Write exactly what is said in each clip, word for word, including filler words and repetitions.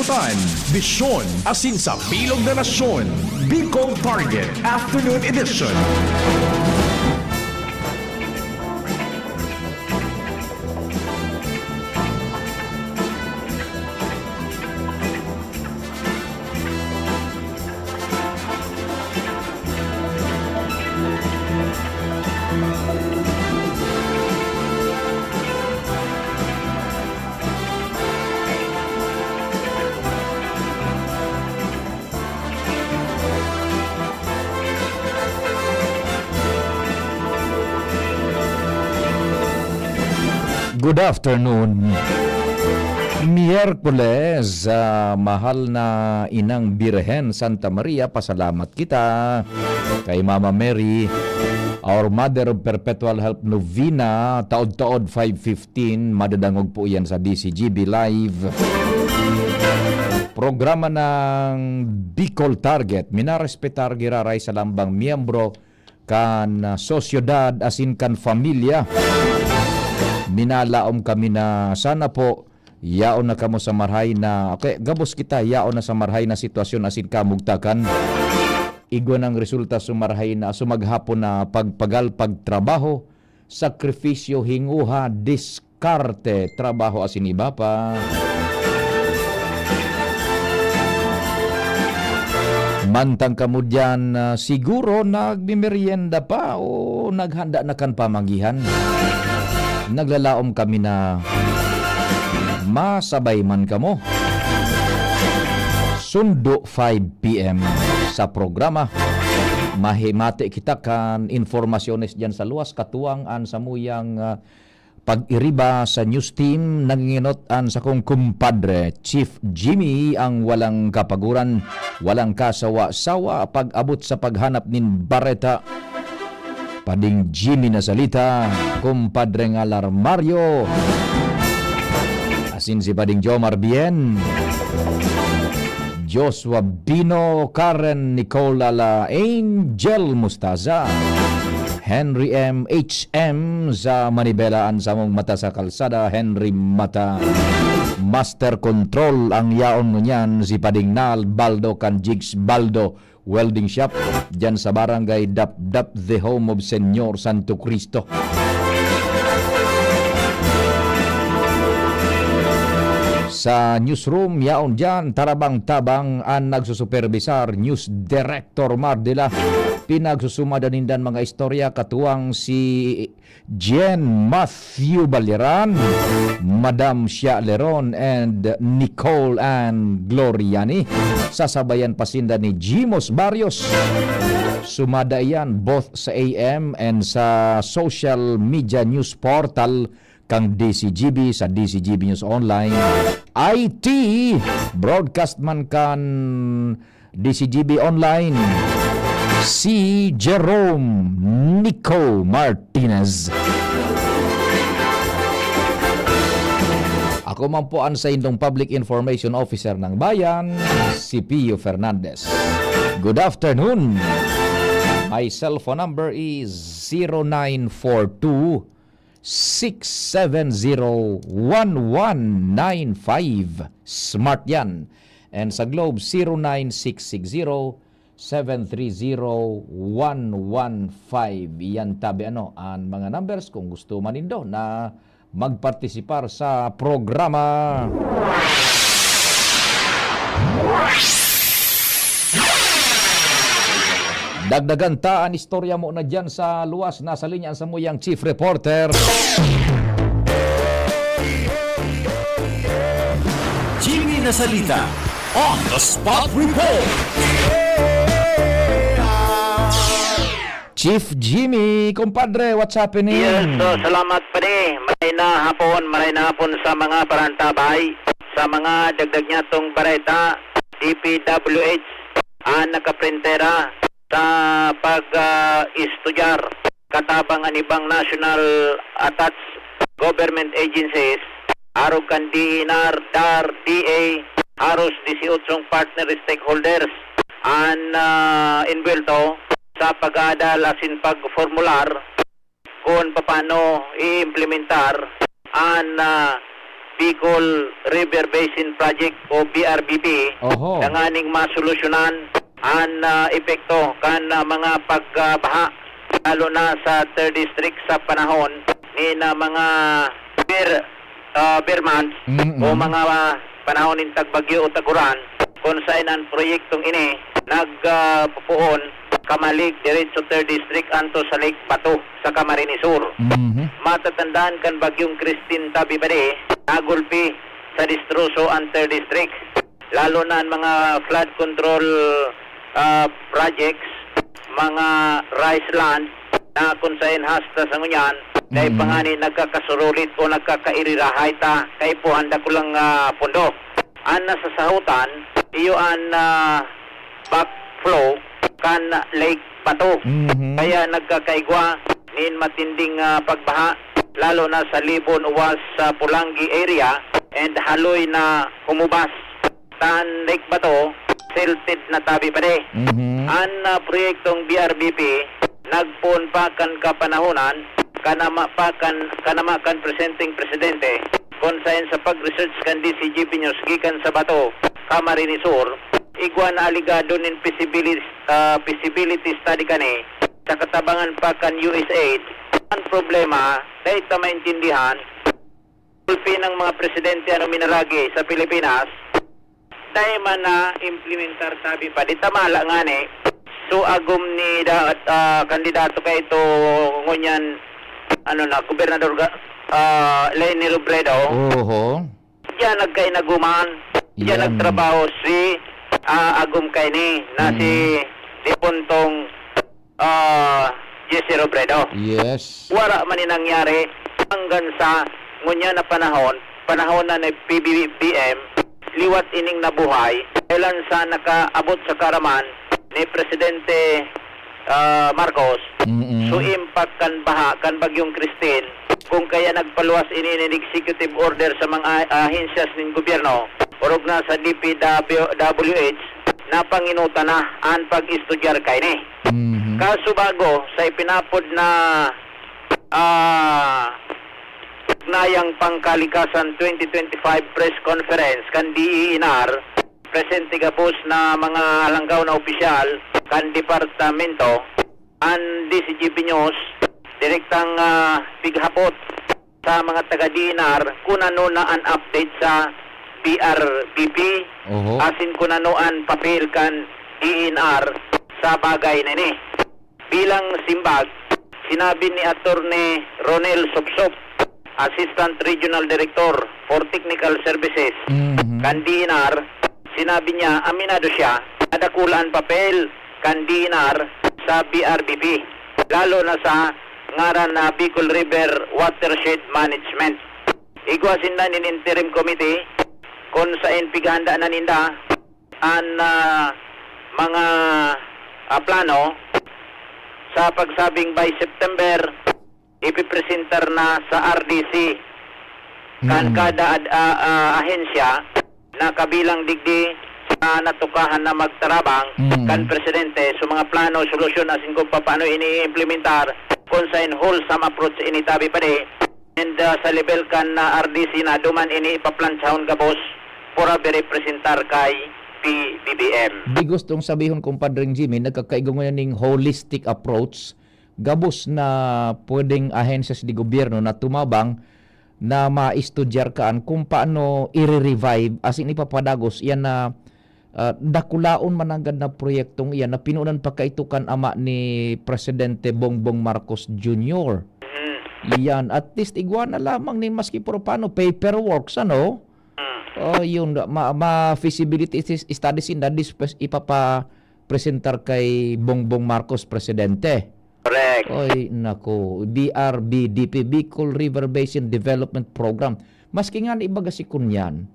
Tan, bisyon, asin sa bilog na nasyon. Bicol Target, Afternoon Edition. Good afternoon. Miyerkules, ah, mahal na Inang Birhen Santa Maria, pasalamat kita kay Mama Mary, our Mother of Perpetual Help Novena, taod-taod five fifteen, madadangog po yan sa D C G B Live. Programa ng Bicol Target, minarespetar giraray sa lambang miyembro kan, ah, sosyedad asin kan pamilya. Minalaom kami na sana po yaon na kamo sa marhay na, okay, gabos kita, yaon na sa marhay na sitwasyon asin kamugtakan. Igwa nang resulta sumarhay na, sumaghapon na pagpagal, pagtrabaho, sakripisyo, hinguha, diskarte, trabaho asin iba pa. Mantang kamo diyan, ah, siguro nagmemeryenda pa o naghanda na kan pamanggihan. Naglalaom kami na masabay man kamo. Sundo five P M sa programa. Mahimati kita kan informasyones diyan sa luwas, katuwang an samuyang, ah, pag-iriba sa news team, nanginginot an sakong kumpadre, Chief Jimmy, ang walang kapaguran, walang kasawa-sawa pag-abot sa paghanap nin bareta. Pading Jimmy na salita, kumpadre nga Lar Mario. Asin si Pading Jomar Bien. Joshua Bino, Karen Nicole Ala, Angel Mustaza, Henry M H M sa Manibela, an samong mata sa kalsada, Henry Mata. Master Control ang yaon ngunyan, si Pading Nal Baldo kan Jigs Baldo Welding Shop, dyan sa Barangay Dapdap, the home of Señor Santo Cristo. Sa newsroom, yaon dyan, tarabang-tabang an nagsusupervisar, News Director Mardila. Pinagsusumada nindan mga istorya, katuwang si Jen Matthew Baliran, Madam Shia Leron, and Nicole Ann Gloriani. Sasabayan pa sinda ni Jimos Barrios. Sumada iyan both sa A M and sa social media news portal kan D C G B, sa D C G B News Online. I T, broadcast man kan D C G B Online, si Jerome Nico Martinez. Ako man po an saindong Public Information Officer ng Bayan, si Pio Fernandez. Good afternoon. My cellphone number is zero nine four two, six seven zero, one one nine five. Smart yan. And sa Globe, zero nine six six zero, seven three zero, one one five. Iyan tabi ano, an mga numbers kung gusto man nindo na magpartisipar sa programa. Dagdagan ta an istorya mo na diyan sa luwas. Nasa linya an samuyang chief reporter. Jimmy Nasalita on the spot report. Chief Jimmy, kumpadre, what's happening? Yes, so, salamat, pare. Maray na hapon, maray na hapon sa mga parantabay, sa mga dagdag niyatong bareta, D P W H, ah, nakaprintera sa pag, ah, estudyar katabang an ibang national attached government agencies, arog kan D E N R, dar, D A, haros disyotso partner stakeholders an, ah, envuelto sa pag-aadal asin pagformular kun papaano i-implementar an, ah, B Bicol River Basin Project o B R B P, Oho. tanganing masolusyonan an, ah, epekto kan, ah, mga pagbaha, lalo na sa third district sa panahon ni na mga ber-, ah, ber months Mm-mm. o mga, ah, panahon nin tagbagyo o taguran, kun saen an proyektong ini nag, ah, pupuon kamalig diretso third district anto sa Lake Bato sa Camarines Sur. Mhm. Matatandaan kan Bagyong Christine tabi pa di, nagulpi sa destroso an third district, lalo na an mga flood control, ah, projects, mga rice land na kun saen hasta sa ngunyan, dai pa Mm. ngani nagkakasurulit o nagkakairirahay ta kaipuhan dakulang, ah, pondo. An nasasahotan, iyo an, ah, backflow kan Lake Bato. Mhm. Kaya nagkakaigwa nin matinding, ah, pagbaha, lalo na sa Libon, Uwas, sa Polangui area, and haloy na humubas. Tan Lake Bato, silted na tabi pa di. Mhm. An, ah, proyektong B R B P, nagpoon pa kan kapanahonan, kanama pa kan, kanama kan presenteng presidente, kun saen sa pag-research kan D Z G B News gikan sa Bato, Camarines Sur, igwa na alegado nin feasibilis-, ah, feasibility study kani sa katabangan pa kan U S A I D. An problema, dai ta maintindihan, gulpi ng mga presidente ano minaragi sa Pilipinas, dai man na-implementar tabi pa. Di tamala ngani. So, agom ni da-, ah, kandidato kay ito ngunyan, ano na, Gobernador Ga-, ah, Leni Robredo. Oho. Diyan nagkainaguman. Diyan Yan. nagtrabaho si, ah, agom kay ni, na si Mm. Dipuntong, ah, Jesse Robredo. Yes. Wara man ni nangyari hanggang sa ngunyan na panahon, panahon na ni P B B M, liwat ining nabuhay, kailan sa nakaabot sa karaman ni Presidente, ah, Marcos, Mm-mm. so impact kan baha, kan Bagyong Christine, kung kaya nagpaluwas ini nin executive order sa mga a-, ahensyas nin gobyerno, orog na sa D P W H, napanginutan na an pag-estudyar kaini. Mhm. Kaso bago sa ipinapod na, ah, Ugnayang Pangkalikasan twenty twenty-five press conference kan D E N R, presente gabos na mga halangkaw na opisyal kan departamento, an D Z G B News, direktang, ah, pighapot sa mga taga D E N R kun ano na an update sa B R B P, Oho. asin kun ano an papel kan D E N R sa bagay na ini. Bilang simbag, sinabi ni Attorney Ronel Sopsop, Assistant Regional Director for Technical Services Mhm. kan D E N R, sinabi niya, aminado siya na dakula an papel kan D E N R sa B R B P, lalo na sa ngaran na Bicol River Watershed Management. Igwa sinda nin interim committee kun saen pighahanda na ninda an, ah, mga, ah, plano sa pagsabing by September, ipipresentar na sa R D C kan Hmm. kada ad-, ah, ah, ahensya na kabilang digdi sa natukahan na magtarabang Hmm. kan presidente sa mga plano, solusyon asin kung paano ini-implementar kun saen wholesome approach ini tabi pa di. And, ah, sa level kan, ah, R D C na duman ini ipaplantsaon gabos para irepresentar kay P B B M. Di gustong sabihon, Compadre Jimmy, nagkakaigwa ngayon ning holistic approach, gabos na pwedeng ahensyas di gobyerno na tumabang na maestudyar kaan kung paano ire-revive, as in, ipapadagos yan na ah, dakulaon man nanggad na proyektong iyan na pinunan pa kaito kan ama ni Presidente Bongbong Marcos Junior. Mm. Iyan, at least igwa na lamang nin maski puro paano, paperworks, ano? Mm. Oh, yun, ma-, ma-feasibility is-, studies in that, this pes-, ipapa-presentar kay Bongbong Marcos, Presidente. Correct. Oy, nako, B R B D P, Bicol River Basin Development Program. Maski nga ibaga si kunyan,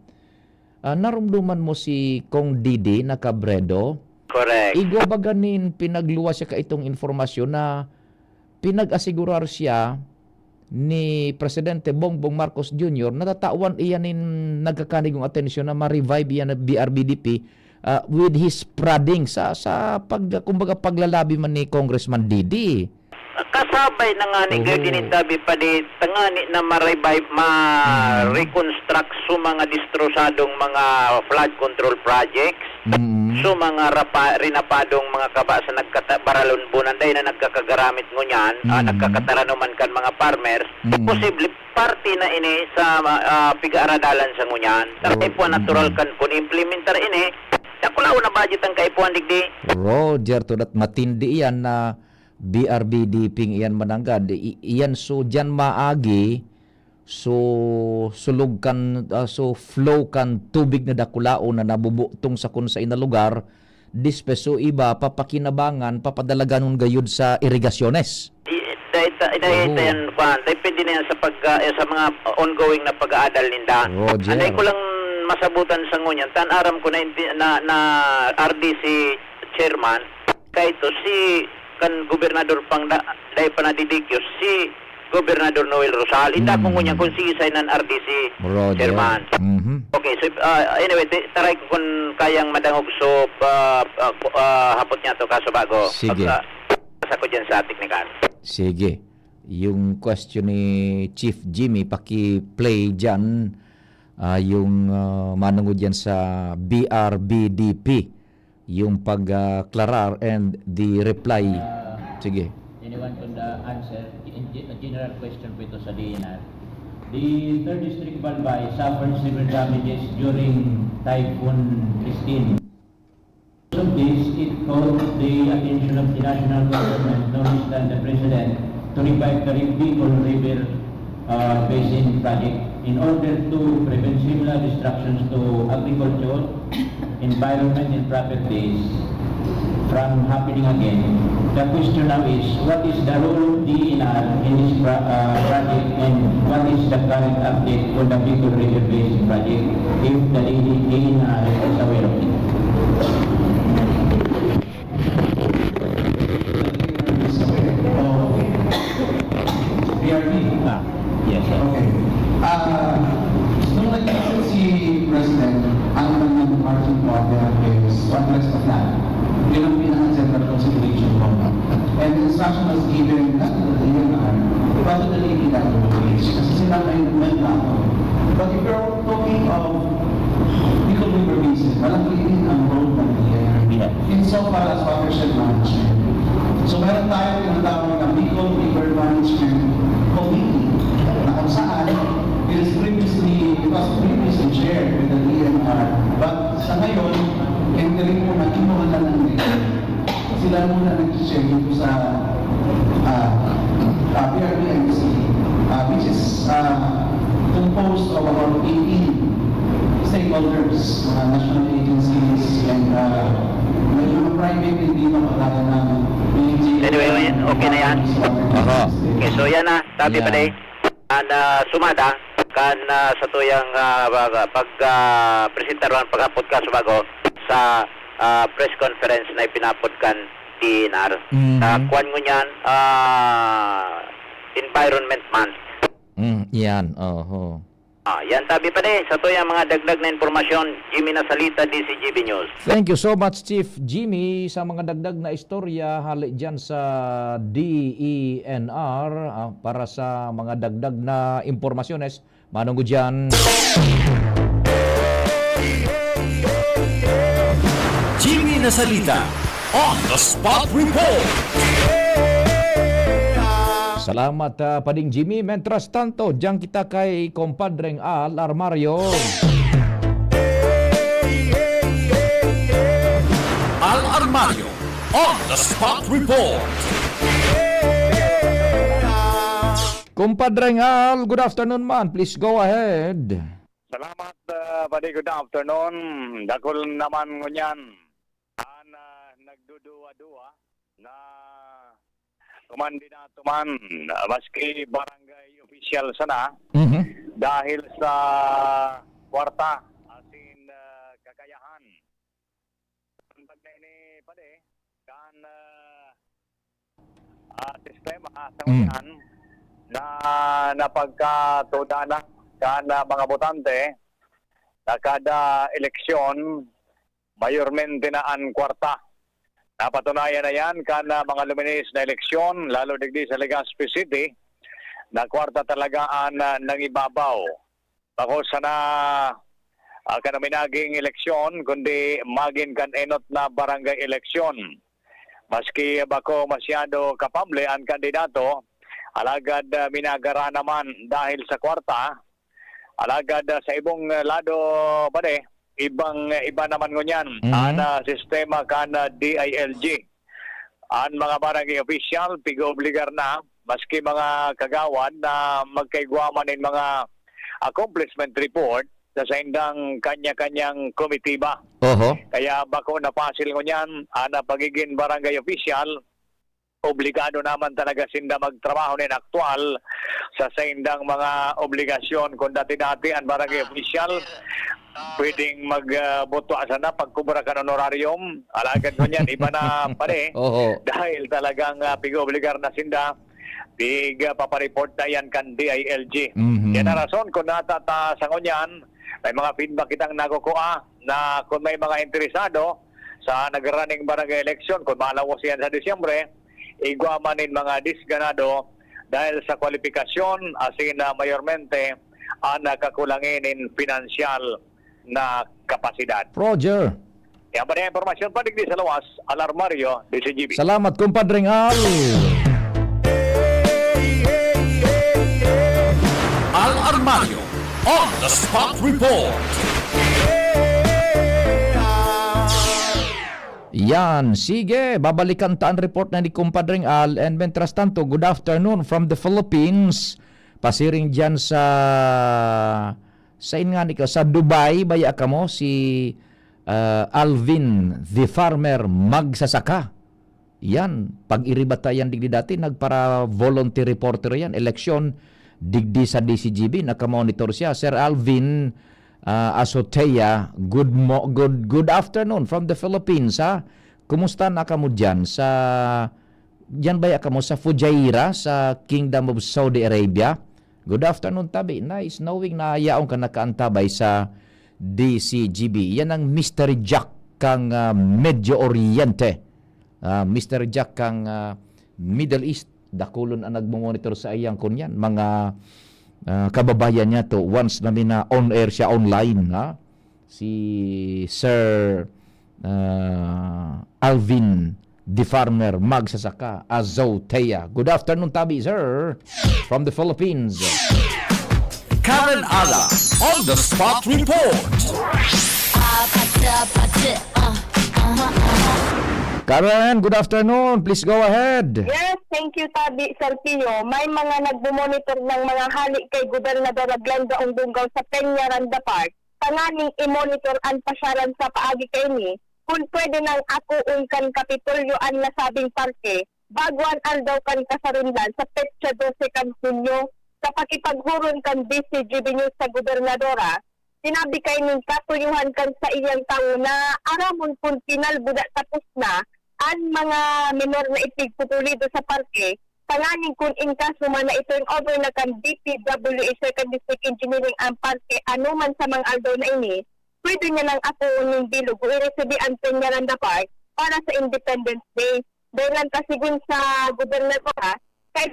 ah, narumduman mo si Cong Didi na Cabredo? Correct. Igwa baga nin pinagluwas siya kaitong informasyon na pinag-asigurar siya ni Presidente Bongbong Marcos Junior na tatawan iyan nin nagkakanigong atensyon na ma-revive iyan na B R B D P, ah, with his prodding sa, sa pag-, kumbaga, paglalabi man ni Congressman Didi. Nasabay na nga ni Oho. Gayud ini tabi pa di, tangani na ma-revive, Mm. ma-reconstruct so mga destrosadong mga flood control projects, Mm. so mga rapa-, rinapadong mga kaba sa nagkata-, baralon bunan, dahil na nagkakagaramit ngunyan, ah, Mm. nagkakataranuman kan mga farmers, Mm. posible parte na ini sa, ah, pig-aaradalan sa ngunyan. Sa Oh, kaipuhan natural mm. kan kun implementar ini, dakulaon na budget ang kaipuhan digdi. Roger, to that matindi iyan na B R B D P iyan mananggad. I-, iyan so diyan maagi, so sulog kan, ah, so flow kan tubig na dakulaon na nabubutong sa kun sa ina lugar, despues so iba papakinabangan, papadalaganon gayud sa irigasyones. Di, dahil ta-, dahil Oo. ta yan, kwan, depende na yan sa pag, ah, sa mga ongoing na pag-aadal ninda. Roger. Anay ko lang masabutan sa ngunyan, tan aram ko na, inti-, na, na R D C chairman, kaito si kan gobernador pang da-, dahil pa nadidikyo, si Gobernador Noel Rosal. Inda ko Mm. ngunyan kung si Isay nan R D C Roger. chairman. Mhm. Okay, so, ah, anyway, ti-, taray ko kung kayang madangog so, ah, ah, ku-, ah, hapot niya to, kaso bago. Sige. Pag, ah, sa ko dyan sa teknikal. Sige. Yung question ni Chief Jimmy, paki-play dyan, ah, yung, ah, manungod yan sa B R B D P, yung pag, ah, klarar and the reply. Sige. Anyone on the answer? In ge-, a general question po ito sa D N R. The third District of Albay suffered severe damages during Typhoon Christine. Of this, it called the attention of the national government, no less than the president, to revive the Bicol River, uh, Basin Project in order to prevent similar destructions to agriculture, environment, and properties from happening again. The question now is, what is the role of D N R in this pro-, uh, project, and what is the current update for the Bicol River Basin Project, if the D N R is aware of it? Oh, B R T. Ah, yes, sir. Okay. Ah, nung nag-issue si President, ang kanyang marching order is to address the flood. Yun ang pinaka-general consideration ko. And instruction was given not to the D N R, but to the D P W H. Kasi sila may, may plano. But if you're talking of Bicol River Basin, malaki din ang role ng D N R. Yeah. Insofar as watershed management. So, meron tayong tinatawag na Bicol River Management Committee na kung saan it is previously, it was previously chaired with the D N R. But sa ngayon, interim po na kinuha na ng mayor. Sila muna nag-share dito sa, ah, ah, B R B M C, ah, which is, ah, composed of about eighteen stakeholders, mga national agencies, and, ah, may mga private din dito, kagaya ng P N G, Anyway, okay na yan. Aha. Okay, so yan na. Sabi pa Yan. Day, an, ah, sumada, kan, ah, sa tuyang, ah, pag, pag, ah, presentar ang pag-apod ka sa bago sa, ah, press conference na ipinapod kan D N R. Mhm. Sa kwan ngunyan, ah, Environment Month. Mm, yan. Oho. Ah, yan tabi pa ni, sa tuyang mga dagdag na impormasyon, Jimmy Nasalita, D C G B News. Thank you so much, Chief Jimmy, sa mga dagdag na istorya hali dyan sa D E N R. Ah, para sa mga dagdag na impormasyones, manungod dyan. Jimmy Nasalita, On the Spot Report. Salamat, ah, Pading Jimmy. Mentras tanto, diyan kita kay Compadreng Al Armario. Al Armario, On the Spot Report. Compadreng Al, good afternoon man. Please go ahead. Salamat, ah, Padi. Good afternoon. Dakul naman ngunyan an, ah, nagduduwa-duwa na tuman din na tuman, ah, maski barangay official sana, Mhm. dahil sa kwarta, asin, ah, kakayahan. Ang pagkain ni Padi, kan, ah, ah, sistema sa Mm. ngayon na napagkatudanan kan, ah, mga botante na kada eleksyon, mayormente na an kwarta. Napatunayan na yan kan, ah, mga luminis na eleksyon, lalo digdi sa Legazpi City, na kwarta talaga an, ah, nangibabaw. Bako sana, ah, kan minaging eleksyon, kundi magin kan enot na barangay eleksyon. Maski bako masyado kapable an kandidato, alagad, ah, minagara naman dahil sa kwarta. Alagad, ah, sa ibong, ah, lado, pare, ibang, ah, iba naman ngunyan Mhm. an, ah, sistema kan, ah, D I L G. An mga barangay official, pig-oobligar na, maski mga kagawad na magkaigwa man nin mga accomplishment report sa saindang kanya-kanyang komitiba. Oho. Kaya bako na pasil ngunyan an, ah, pagigin barangay official, obligado naman talaga sinda magtrabaho nin aktual sa saindang mga obligasyon. Kung dati-dati an barangay official, pwedeng mag, ah, butwa sana pagkubra kan honorarium. Alagad ngunyan, iba na pare. Oho. Dahil talagang, ah, pig-oobligar na sinda, pig, ah, papareport na yan kan D I L G. Mhm. Yan ang rason kung natata sa ngunyan, may mga feedback kitang nakukuha na kung may mga interesado sa nagraning barangay election, kung malawos yan sa Disyembre, igwa man nin mga disganado dahil sa kwalipikasyon, asin na mayormente an kakulangi nin pinansyal na kapasidad. Roger. Yan pa rin ang impormasyon, padigdi sa lawas, Alarmario, D C G B. Salamat, Kumpadreng Al. Al Armario on the spot report. Yan, sige, babalikan ta an report na ni Kumpadreng Al. And mentras tanto, good afternoon from the Philippines. Pasiring diyan sa, sain nga ni ka, sa Dubai, baya kamo, si, ah, Alvin the Farmer Magsasaka. Yan, pag-iriba ta yan digdi dati, nagpara-volunteer reporter yan, eleksyon, digdi sa D C G B, nakamonitor siya. Sir Alvin, ah, Azotea, good mo-, good, good afternoon from the Philippines, ha? Kumusta na kamo diyan sa, diyan baya kamo sa Fujairah, sa Kingdom of Saudi Arabia? Good afternoon, tabi. Nice knowing na yaon ka nakaantabay sa D C G B. Yan ang Mystery Jack kang, ah, Medio Oriente. Ah, Mystery Jack kang, ah, Middle East. Dakulon ang nagmo-monitor sa iyang kunyan. Mga, ah, kababayan niya to. Once na mina on air siya online, ha? Si Sir, ah, Alvin the Farmer Magsasaka, Azotea. Good afternoon, tabi, sir. From the Philippines. Karen Ala on the spot report. Karen, good afternoon. Please go ahead. Yes, thank you, Tabi Salpio. May mga nagmumonitor ng mga hali kay Gobernadora Glenda Ong Dunggaw sa Peñaranda Park, tanganing i-monitor an pasyalan sa paagi kaini, kun pwede nang akoon kan Kapitolyo an nasabing parke, bago an aldaw kan kasarundan sa petsa dose kan Hunyo. Sa pakipaghuron kan D C G B News sa gobernadora, sinabi kaining katuyohan kan saiyang tawo na aramon kun pinal buda tapos na an mga menor na ipigpupulido sa parke, tanganing kun in kaso man na i-turn over na kan D P W H Second District Engineering ang parke anoman sa mga aldaw na ini, pwede niya nang akoon ning bilog o iresibi an Peñaranda Park para sa Independence Day. Dahil lang kasigon sa gobernadora, kay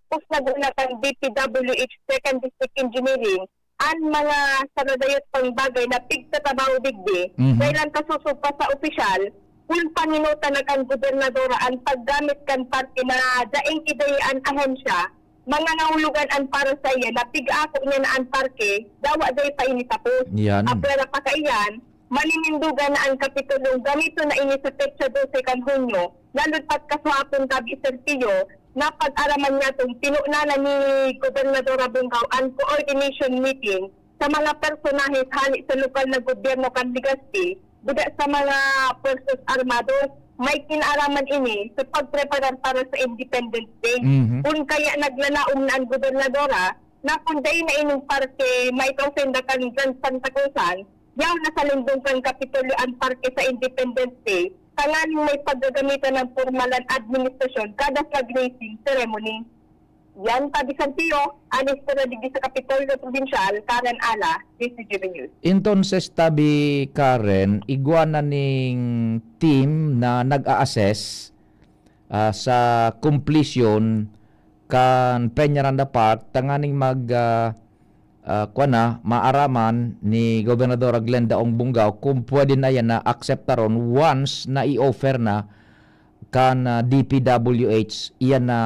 tapos na guna kan D P W H Second District Engineering an mga saradayot pang bagay na pigtatabaho digdi, Mhm. dahil lang kasusog pa sa opisyal, kun panginutan na kan gobernadora an paggamit kan parke na daing idaya an ahensya, mangangahulugan an para saiya na pig-ako niya na an parke, dawa dai pa ini tapos. Yan. Apwera pa kaiyan, maninindugan na an Kapitolyo gamiton na ini sa petsa dose kan Hunyo, lalo't pagkasuhapon, Tabi Sergio, napag-araman niya tong tinunanan ni Gobernadora Bungkaw an coordination meeting sa mga personahe hali sa lokal na gobyerno kan Legazpi, buda sa mga Puwersos Armados, may kinaraman ini sa pagpreparar para sa Independence Day. Mhm. Kun kaya naglalaom na an gobernadora na kun dai na ining parke maitao sainda kan Grand Santacusan, yaon na sa lindong kan Kapitolyo an parke sa Independence Day, tanganing may paggagamitan ng pormal na administrasyon kada flag raising ceremony. Yan, tabi Santiyo, anis ko na digdi sa Kapitolyo Probinsyal, Karen Ala, D C G B News. Entonces, tabi Karen, igwa na ning team na nag-a-assess, ah, sa completion kan Peñaranda Park, tanganing mag, ah, ah, kuwan na, maaraman ni Gobernadora Glenda Ong Bongao kung pwede na yan na akseptaron once na i-offer na kan, ah, D P W H iyan na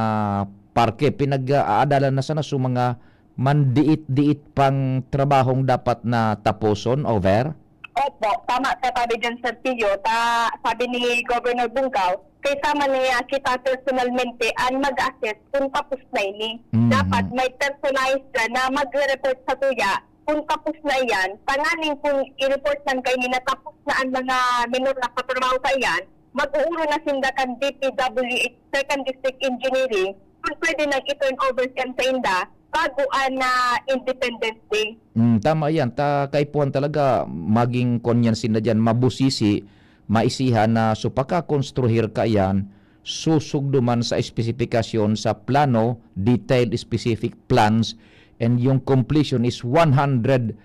parke. Pinag-aadalan na sana sa mga mandiit-diit pang trabahong dapat na taposon, over? Opo, tama ka, tabi dyan, Sir Pio. Ta, sabi ni Governor Bungkaw, kay sama niya kita personalmente ang mag-assess kung tapos na ini. Mhm. Dapat may personalized ka na magre-report sa tuya kung tapos na iyan. Tanganing kung i-report man kayo na tapos na ang mga minor na katrabaho sa iyan, mag-uuro na sinda kan D P W H, Second District Engineering, kung pwede nang i-turn over siya sa inda bago ang, ah, Independence Day. Mm, tama yan. Ta, kaipuhan talaga maging konyansin na dyan, mabusisi, maisihan na so pagkakonstruhir ka yan, susugdo man sa espesipikasyon sa plano, detailed specific plans, and yung completion is one hundred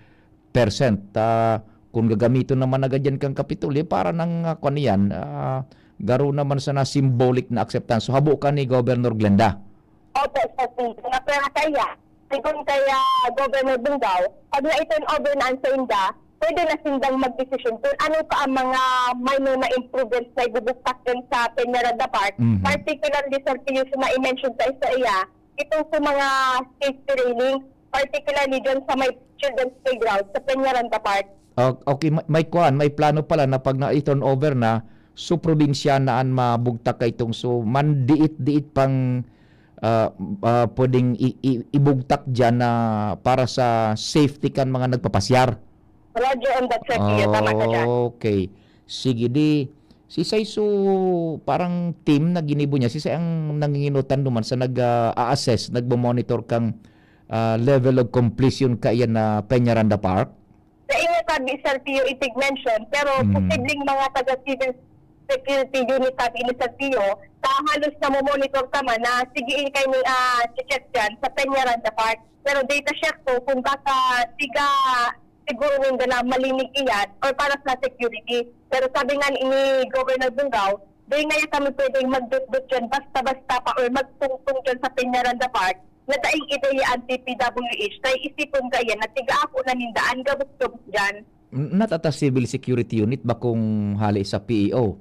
percent. Ah, kung gagamiton naman agad yan kang Kapitolyo, para nang, ah, kwan yan, ah, garo naman sana symbolic na acceptance. So, habo ka ni Governor Glenda. Opo, Sir Pio. Na pera kaya, sigon kaya Governor Bunggaw, pag na-turn over na ang sa inda, pwede na sindang magdesisyon kung ano pa ang mga minor na improvements na ibubugtak din sa Peñaranda Park. Mhm. Particularly, Sir Pio, sa na-mention sa isa iya, itong sa mga safety railing, particularly dyan sa may children's playground sa Peñaranda Park. O-, okay, may, may kuwan, may plano pala na pag na-turn over na, so probinsya na an mabugtak kay itong, so mandiit-diit pang, ah, ah, pwedeng i-, i-, ibugtak dyan na para sa safety kan mga nagpapasyar. Roger on that, Sir Pio. Tama ka dyan. Okay. Sige, di, si Saiso, parang team na ginibo niya, si ang nanginginutan duman sa nag, ah, a-assess, nagmo-monitor kang, ah, level of completion kaiyan na Peñaranda Park? Sa inyo tabi, Sir Pio, itig mention, pero Mm. posibleng mga taga civil security unit tabi ni Sir Pio, sa halos namomonitor ka man na sige, in kayo ni, ah, check dyan sa Peñaranda Park. Pero data check ko kung baka tiga siguro ninda na malinig iyan or para sa security. Pero sabi nga ni, ni Governor Bunggaw, di nga kami pwedeng magdutdut dyan basta-basta pa or magtungtong dyan sa Peñaranda Park, na daing ideya ang D P W H, kaya isipon kaya na tiga-ako na ninda ang gabos-gabos dyan. N-, natata civil security unit ba kung hali sa P E O?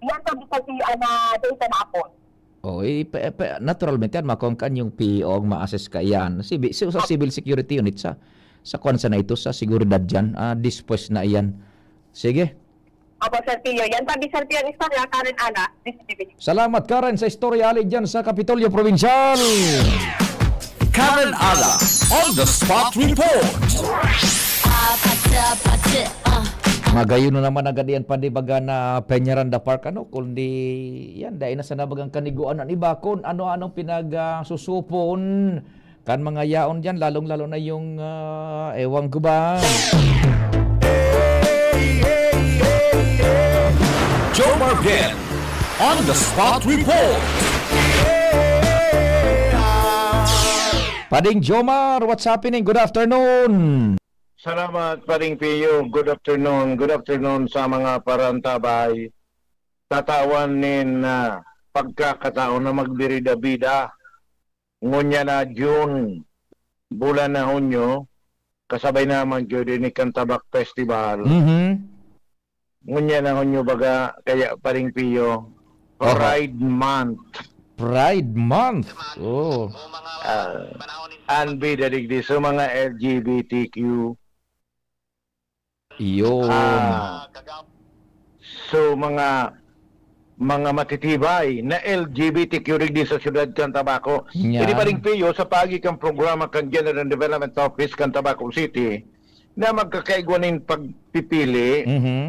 Yan sabi sa P E O na data na ako. Oh, eh, pe-, pe-, naturalmente, yan, makong kan yung P E O ang ma-assess ka iyan. Sibi-, si-, sa civil security unit, sa, sa kwan sa na ito, sa seguridad dyan, ah, dispose na iyan. Sige. Opo, Sir Pio. Yan sabi, Sir Pio, ang istorya, Karen Ana, D C T V. Salamat, Karen, sa istorya ali dyan sa Kapitolyo Provincial. Karen Ana, on the spot report. Magayon na naman agad yan, padi baga na Peñaranda Park, ano, kundi yan, dahil na sa nabagang kaniguan ng iba, kung ano-anong pinag, ah, susupon kan mga yaon dyan, lalong-lalo na yung, ah, ewan ko ba. Jomar Bien, on the spot report. Pading Jomar, what's happening? Good afternoon. Salamat, Paring Pio. Good afternoon. Good afternoon sa mga parantabay. Tatawan nin, ah, pagkakataon na magbirida-bida. Ngunyan na June, bulan na Hunyo, kasabay na man gyud ini kan Tabak Festival. Mhm. Ngunyan na Hunyo baga, kaya, Paring Pio, Oho. Pride Month. Pride Month. Oh. Ah, an bida digdi sa mga L G B T Q. Yun. Ah, so, mga, mga matitibay na L G B T Q digdi sa siyudad kan Tabaco. Yan. Ini, Paring Pio, sa paagi kan programa kan General Development Office kan Tabaco City, na magkakaigwa nin pagpipili Mhm.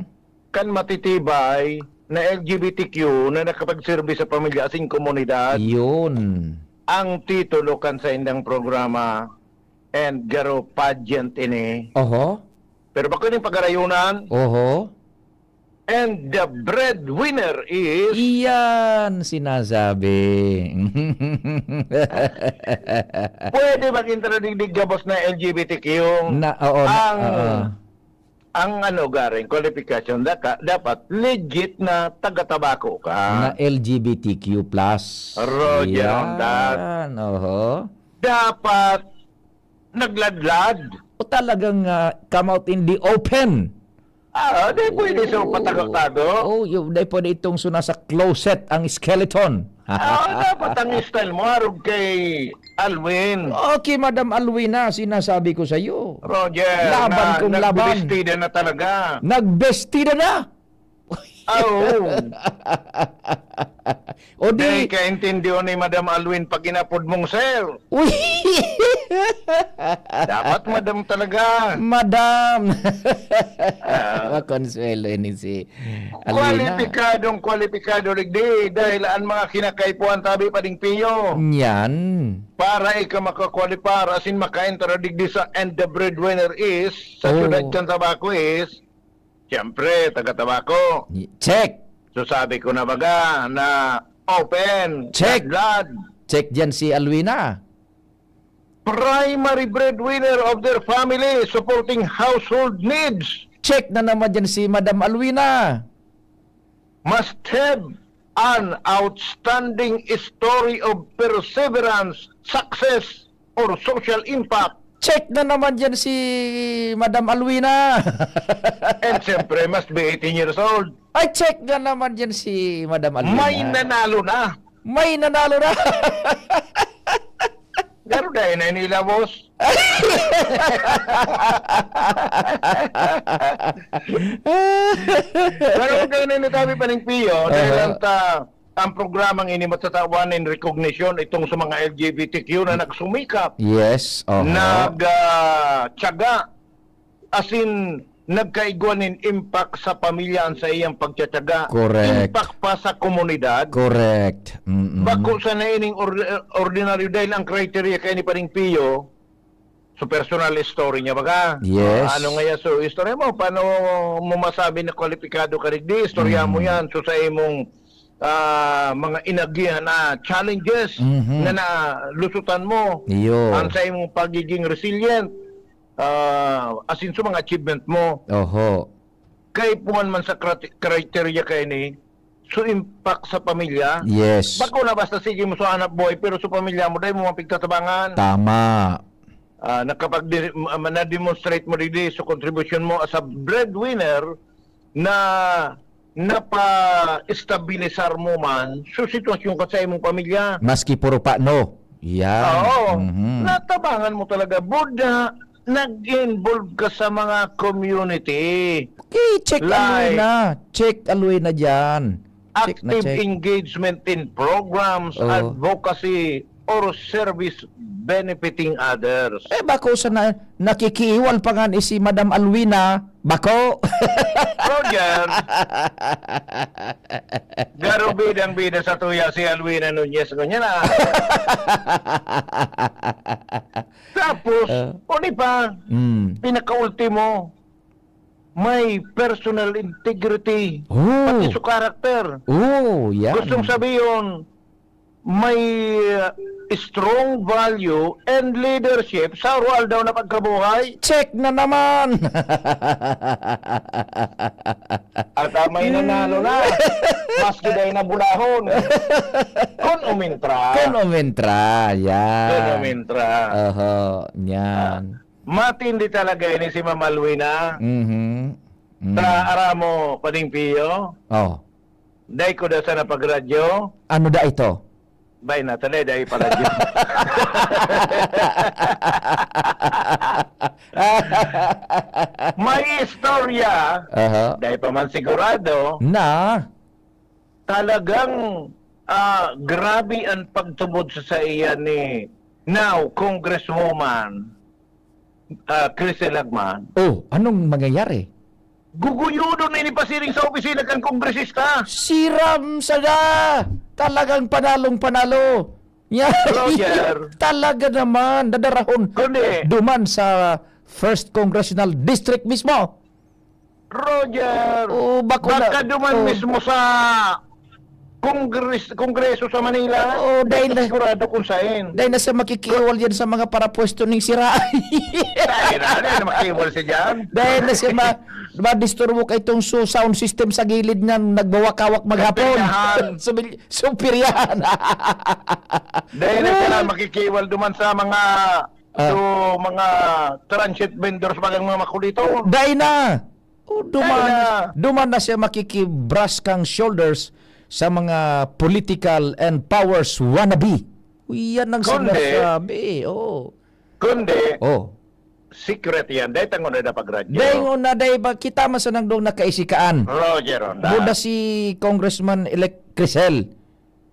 kan matitibay na L G B T Q na nakapagserbi sa pamilya asin komunidad. Yun. Ang titulo kan saindang programa, and garo pageant ini. Oho. Pero bako ning pag-arayunan. Oho. And the breadwinner is Iyan sinasabi. Pwede maging trading gabos na L G B T Q. Na, oo, na, Ang oo. ang ano, garing qualification, daka dapat legit na taga-tabako ka. Na L G B T Q plus. Roger on that. Yan, oho. Dapat nagladlad. O talagang, ah, come out in the open. Ah, di pwede sa patago-tago. Oh, yung, di pwede itong suna sa closet ang skeleton. Ah, dapat ang style mo, arog kay Alwin. Okay, Madam Alwina, sinasabi ko sa'yo. Roger, Laban na, kung laban. nagbestida na talaga. Nagbestida na! Ah, oo. O di Dahil kaintindihan ni Madam Alwin pag inapod mong sir. Uy! Dapat madam talaga. Madam! Ah. Makonsuelo ini si Alwina. Kwalipikadong kwalipikado, digdi, dahil ang mga kinakaipuhan tabi pa ding piyo. Niyan. Para ika makakwalipar, asin makaentra digdi sa And the Breadwinner is, sa Oh. siyudad kan Tabaco is, siyempre, taga Tabaco. Y-, check. So sabi ko na baga na open, Check. ladlad. Check dyan si Alwina. Primary breadwinner of their family, supporting household needs. Check na naman dyan si Madam Alwina. Must have an outstanding story of perseverance, success, or social impact. Check na naman dyan si Madam Alwina. And siyempre, must be eighteen years old. Ay, check na naman dyan si Madam Alwina. May nanalo na. May nanalo na. Garo dahil na nila, boss. Pero huwag kayo na initabi pa ng piyo, dahil Aha. lang ta, ang programang ini matatawan in recognition itong sa mga L G B T Q na nagsumikap. Yes, oho. Nag, ah, tiyaga, as in, nagkaigwa nin impact sa pamilya ang sa iyang pagtsatsaga. Correct. Impact pa sa komunidad. Correct. Mm-mm. Bako sana ining or-, ordinaryo dahil ang criteria kay ni Paring Pio, so personal story niya baga. Yes. Ah, ano nga yan? So, istorya mo, paano mo masabi na kwalipikado ka digdi? Istorya mo Mm. yan. So, sa imong, ah, mga inagihan na challenges Mhm. na nalusutan mo, Iyo. ang sa imong pagiging resilient, ah, as in, sa mga achievement mo. Oho. Kaipuhan man sa krati-, criteria kaini, so impact sa pamilya. Yes. Bako na basta sige mo sa hanap buhay, pero sa pamilya mo, dai mo mapigtatabangan. Tama. Ah, nakapag-, ma-, ma-, na-demonstrate mo digdi sa kontribusyon mo as a breadwinner na napa-estabilisar mo man sa sitwasyon ka sa imong pamilya. Maski puro pa, no? Yan. Oo. Mhm. Natabangan mo talaga. Buda, nag-involve ka sa mga community. Okay, check Like, Alwina. Check Alwina dyan. Check na active check. engagement in programs, Oo. advocacy, or service benefiting others. Eh, bako sana nakikiiwal pa nga ni si Madam Alwina, bako. Roger, garo bidang-bida sa tuya si Alwina Nunez, ngunyan na. Tapos, Ah. uni pa, Mm. pinakaultimo, may personal integrity, Oh. pati sa character. Oh, yan. Gustong sabihin, may, uh, strong value and leadership sa araw-araw na pagkabuhay. Check na naman! At, ah, may nanalo na. Maski dahil na bulahon. Kun umintra. Kun umintra, yan. Kun umintra. Oho, yan. Ah, matindi talaga ini si Ma'am Alwina. Mhm. Mm. Sa aramo, Pading Pio. Oh. Dai ko da sana pagradyo. Ano da ito? Bay na, tanay, dai pa radyo. May istorya, Aha. dai pa man sigurado, Na? talagang, ah, grabe ang pagtubod sa saiya ni now Congresswoman, ah, Crisel Lagman. Oh, anong mangyayari? Guguyodon na ini pasiring sa opisina kan kongresista. Siram sada! Talagang panalong panalo. Yan. Roger. Talaga naman, dadarahon Kundi duman sa First Congressional District mismo. Roger, Oh, bako na- baka duman oh. mismo sa Congress, Kongreso sa Manila. Oh, dahil na- Sigurado kung saan. Dahil na siya makikiwal yan sa mga parapwesto ning sira. Dahil na, dahil na makiwal siya dyan. Dahil na siya ma madisturbo kay itong su- sound system sa gilid niya, nagbawak-awak maghapon. Kapilahan. Subil- supiryahan. Dahil na sila makikiwal duman sa mga Ah. so, mga transit vendors, mga mga makulito. Dai na. Oh, duman, Dai na. duman na siya makikibras kang shoulders sa mga political and powers wannabe. Yan ang Kundi- sinasabi. Oh. Kundi, Oh. secret yan. Dahil tango na napag-radyo. Dahil na dahil ba kita man sa nagdong nakaisikaan. Roger, Ronda. Buda si Congressman-elect Crisel.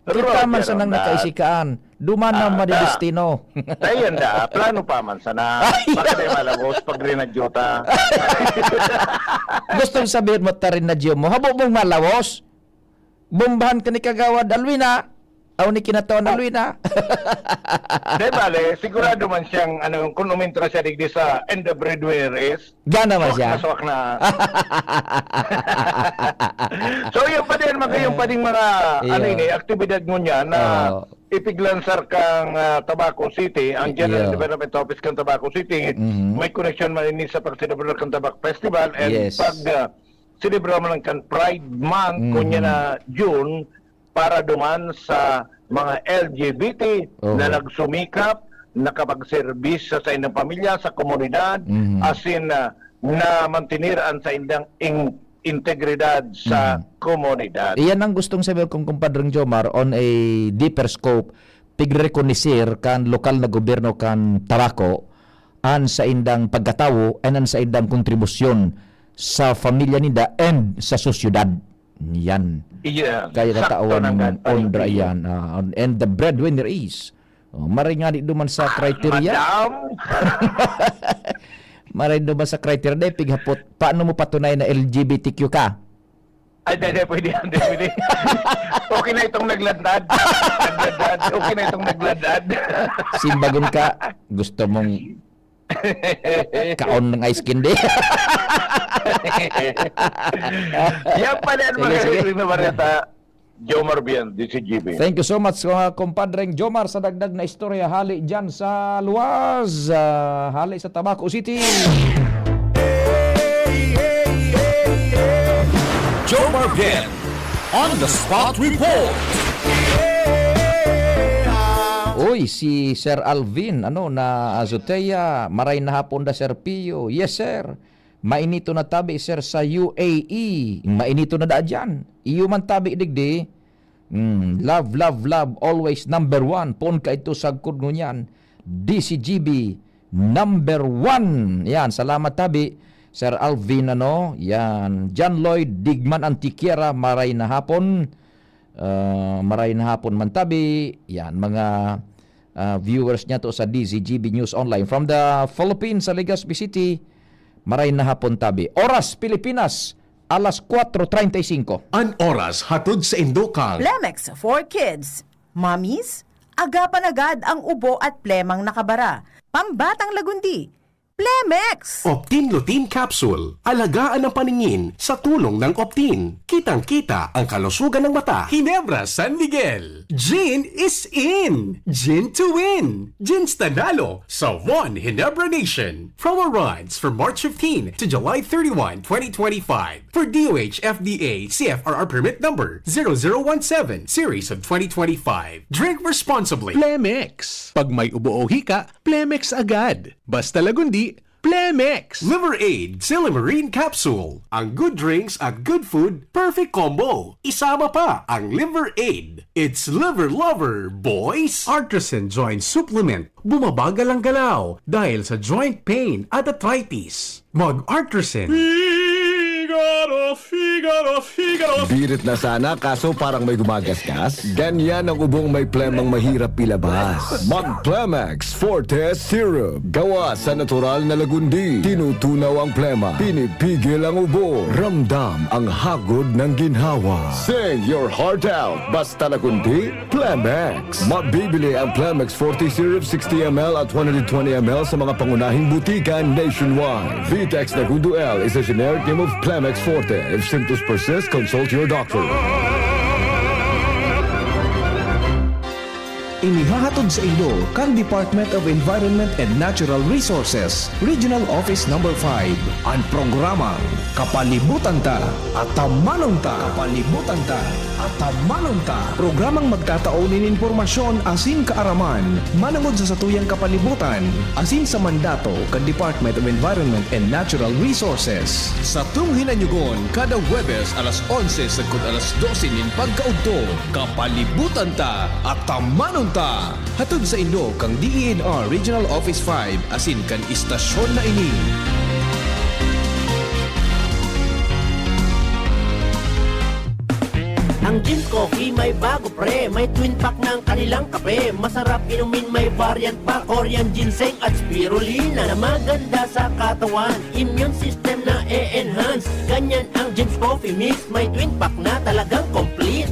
Kita Roger, man sa nang Ronda. Nakaisikaan. Duman na Ah, madidestino. Dahil yan da, plano pa man sana. Baka di malabos pag rinadyo ta. Gusto sabihin mo, tarin na Diyo mo, habo mong malawos? Bombahan ka ni Kagawad Alwina? Aw ni Kinatawan Alwina? Di bale, sigurado man siyang, ano, kung umintra siya digdi sa and the breadwinner is, Gana man siya. Maswak na. So, yung pa din, mga, yung pa din mga, Yeah. ano ini, aktibidad mo niya na Oo. ipiglansar kang ah, Tabaco City, ang General Yeah. Development Office kang Tabaco City, Mhm. may connection man ini sa pagselebrar kang Tabaco Festival and Yes. pag ah, selebra man ang kan Pride Month, Mhm. kunya na June, para duman sa mga L G B T Oo. na nagsumikap, nakapagserbisyo sa inyong pamilya, sa komunidad, Mhm. asin na, na mantener ang sa indang in- integridad sa Mhm. komunidad. Iyan ang gustong sabihin kong kumpadreng Jomar on a deeper scope, pigrekonisir kan lokal na gobyerno kan Tabaco an saindang pagkatawo and an saindang kontribusyon sa pamilya ninda and sa sosyedad. Yan. Iya, Kaya sakto katawan ng ng gantay. ondra yan. Ah, and the breadwinner is. Oh, maray nga di duman sa criteria. Madam, Maray duman sa criteria. Dahil pighapot, paano mo patunay na L G B T Q ka? Ay, di, di, pwede yan, di, pwede. Okay na itong nagladlad. Nagladlad. Okay na itong nagladlad. Simbagon ka, gusto mong kaon ng ice candy. Yan pala ang Sige, mga sige. Pilipino Bareta. Jomar Bien, D C G B. Thank you so much, uh, kumpadreng Jomar, sa dagdag na istorya hali dyan sa luwas, ah, hali sa Tabaco City. Jomar Bien on the spot report. Uy, si Sir Alvin, ano, na Azotea, maray na hapon da, Sir Pio. Yes, sir. Mainito na tabi, sir, sa U A E. Mainito na da dyan. Iyo man tabi, digdi. Mm, love, love, love, always number one. Poon ka ito sagkod ngunyan. D C G B, number one. Yan, salamat tabi, Sir Alvin, ano. Yan, John Lloyd Digman Antiquiera, maray na hapon. Ah, maray na hapon man tabi. Yan, mga ah, viewers niya to sa D Z G B News Online. From the Philippines, sa Legazpi City, maray na hapon tabi. Oras, Pilipinas, alas kwatro treinta y cinco. An oras hatod sa indokang Plemex for Kids. Mommies, agapan agad ang ubo at plemang nakabara. Pambatang lagundi, Plemex! Optin Lutein Capsule. Alagaan ang paningin sa tulong ng Optin. Kitang-kita ang kalusugan ng mata. Ginebra San Miguel. Gin is in. Gin to win. Gin's nanalo sa One Ginebra Nation. Promo runs from March fifteen to July thirty-one, twenty twenty-five. For D O H F D A C F R R permit number zero zero one seven, series of twenty twenty-five. Drink responsibly. Plemex. Pag may ubo o hika, Plemex agad. Basta lagundi, Plemex! Liver Aid Silimarin Capsule. Ang good drinks at good food, perfect combo. Isama pa ang Liver Aid. It's Liver Lover, boys! Artisan Joint Supplement. Bumabagal ang galaw dahil sa joint pain at arthritis. Mag-Artisan. Bigan Figaro, Figaro, Figaro. Birit na sana, kaso parang may gumagasgas. Ganyan ang ubong may plemang mahirap ilabas. Mag Plemex Forte Syrup. Gawa sa natural na lagundi. Tinutunaw ang plema. Pinipigil ang ubo. Ramdam ang hagod ng ginhawa. Sing your heart out. Basta lagundi, Plemex. Mabibili ang Plemex Forte Syrup sixty M L at one hundred twenty M L sa mga pangunahing butika nationwide. Vitex Nagundo L is a generic name of Plemex Forte. If symptoms persist, consult your doctor. Inihahatod sa indo kan Department of Environment and Natural Resources, Regional Office Number five, an programang Kapalibutan Ta, Atamanon Ta. Kapalibutan Ta, Atamanon Ta. Programang magtatao nin impormasyon asin kaaraman manongod sa satuyang kapalibutan asin sa mandato kan Department of Environment and Natural Resources. Satong hinanyugon kada Huwebes alas onse sagkod alas dose nin pagkaudto. Kapalibutan Ta, Atamanon Ta. Hatod saindo kan D E N R Regional Office five asin kan istasyon na ini. Ang Jim's Coffee may bago, pre. May twin pack ng kanilang kape. Masarap inumin, may variant pa. Korean ginseng at spirulina na maganda sa katawan. Immune system na e-enhance. Ganyan ang Jim's Coffee Mix. May twin pack na talagang complete.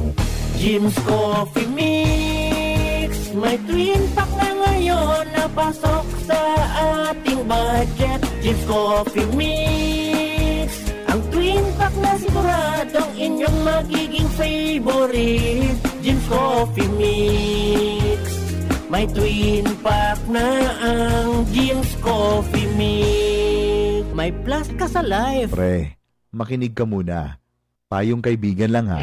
Jim's Coffee Mix. May twin pack na ngayon na pasok sa ating budget. Jim's Coffee Mix. Ang twin pack na siguradong inyong magiging favorite. Jim's Coffee Mix. May twin pack na ang Jim's Coffee Mix. May plus ka sa life. Pre, makinig ka muna. Payong kaibigan lang, ha.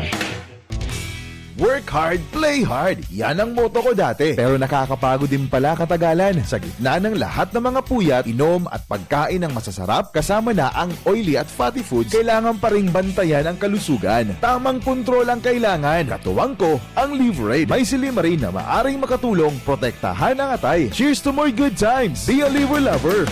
Work hard, play hard. Yan ang motto ko dati. Pero nakakapagod din pala katagalan. Sa gitna ng lahat ng mga puyat, inom at pagkain ng masasarap, kasama na ang oily at fatty foods, kailangan pa ring bantayan ang kalusugan. Tamang kontrol ang kailangan. Katuwang ko, ang Liveraid. May silimarin na maaring makatulong protektahan ang atay. Cheers to more good times! Be a Liver Lover!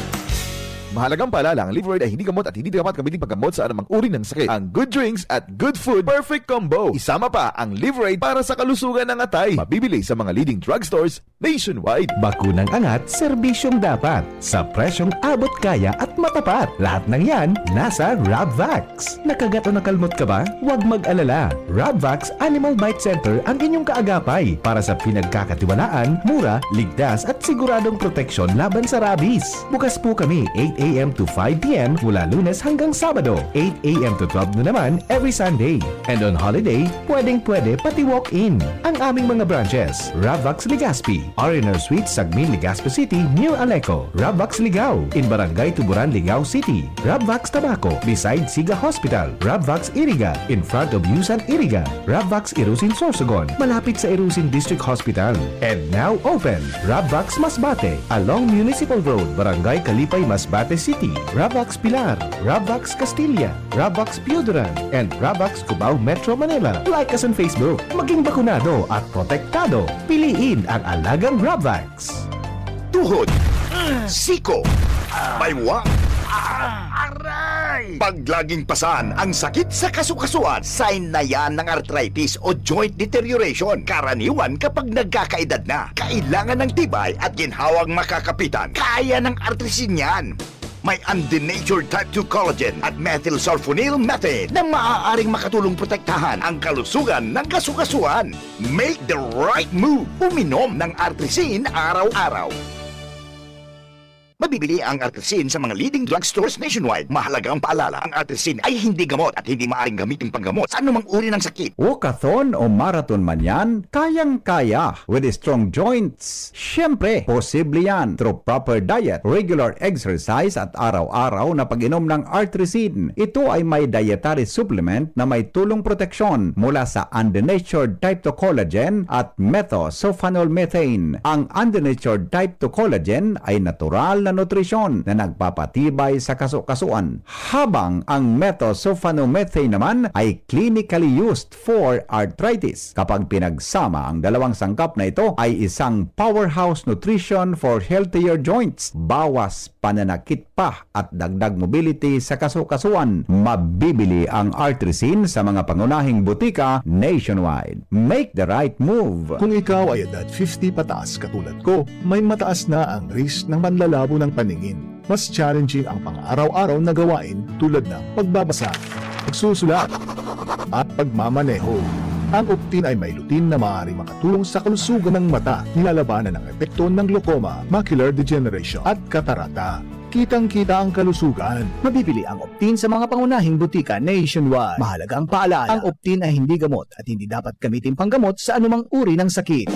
Mahalagang paalala, ang Liveraid ay hindi gamot at hindi dapat gamitin paggamot sa anumang uri ng sakit. Ang good drinks at good food, perfect combo. Isama pa ang Liveraid para sa kalusugan ng atay. Mabibili sa mga leading drugstores nationwide. Bakunang angat, serbisyong dapat. Sa presyong abot kaya at matapat. Lahat ng yan, nasa Rabvax. Nakagat o nakalmot ka ba? Huwag mag-alala. Rabvax Animal Bite Center ang inyong kaagapay para sa pinagkakatiwalaan, mura, ligtas at siguradong proteksyon laban sa rabies. Bukas po kami eight a m to five p m mula Lunes hanggang Sabado, eight a m to twelve noon naman every Sunday. And on holiday, pwedeng-pwede pati walk-in. Ang aming mga branches, Rabvax Legazpi, R and R Suites, Sagmin, Legazpi City, near Aleco, Rabvax Ligao, in Barangay Tuburan, Ligao City, Rabvax Tabaco, beside Siga Hospital, Rabvax Iriga, in front of Yusan Iriga, Rabvax Irusin Sorsogon, malapit sa Irusin District Hospital. And now open, Rabvax Masbate, along Municipal Road, Barangay Kalipay, Masbate City, Rabvax Pilar, Rabvax Castilla, Rabvax Pioduran, and Rabvax Cubao, Metro Manila. Like us on Facebook. Maging bakunado at protektado. Piliin ang alagang Rabvax. Tuhod, siko, baywa, aray! Pag laging pasan ang sakit sa kasukasuan, sign na yan ng arthritis o joint deterioration. Karaniwan kapag nagkakaedad na, kailangan ng tibay at ginhawang makakapitan. Kaya ng Artrisin yan. May undenatured type two collagen at methylsulfonyl methane na maaaring makatulong protektahan ang kalusugan ng kasukasuan. Make the right move. Uminom ng Artrisin araw-araw. Mabibili ang Artrisin sa mga leading drugstores nationwide. Mahalagang paalala, ang Artrisin ay hindi gamot at hindi maaaring gamitin panggamot sa anumang uri ng sakit. Walkathon o marathon man yan, kayang-kaya with strong joints. Siyempre, posible yan through proper diet, regular exercise at araw-araw na pag-inom ng Artrisin. Ito ay may dietary supplement na may tulong proteksyon mula sa undenatured type two collagen at methylsulfonyl methane. Ang undenatured type two collagen ay natural na nutrisyon na nagpapatibay sa kasukasuan, habang ang methylsulfonyl methane naman ay clinically used for arthritis. Kapag pinagsama ang dalawang sangkap na ito, ay isang powerhouse nutrition for healthier joints. Bawas pananakit pa at dagdag mobility sa kasukasuan. Mabibili ang Artrisin sa mga pangunahing butika nationwide. Make the right move! Kung ikaw ay edad fifty pataas katulad ko, may mataas na ang risk ng manlalabo ng paningin. Mas challenging ang pang-araw-araw na gawain tulad ng pagbabasa, pagsusulat, at pagmamaneho. Ang Optin ay may lutein na maaaring makatulong sa kalusugan ng mata, nilalabanan ang epekto ng glaucoma, macular degeneration, at katarata. Kitang-kita ang kalusugan. Mabibili ang Optin sa mga pangunahing butika nationwide. Mahalagang paalala, ang Optin ay hindi gamot at hindi dapat gamitin panggamot sa anumang uri ng sakit.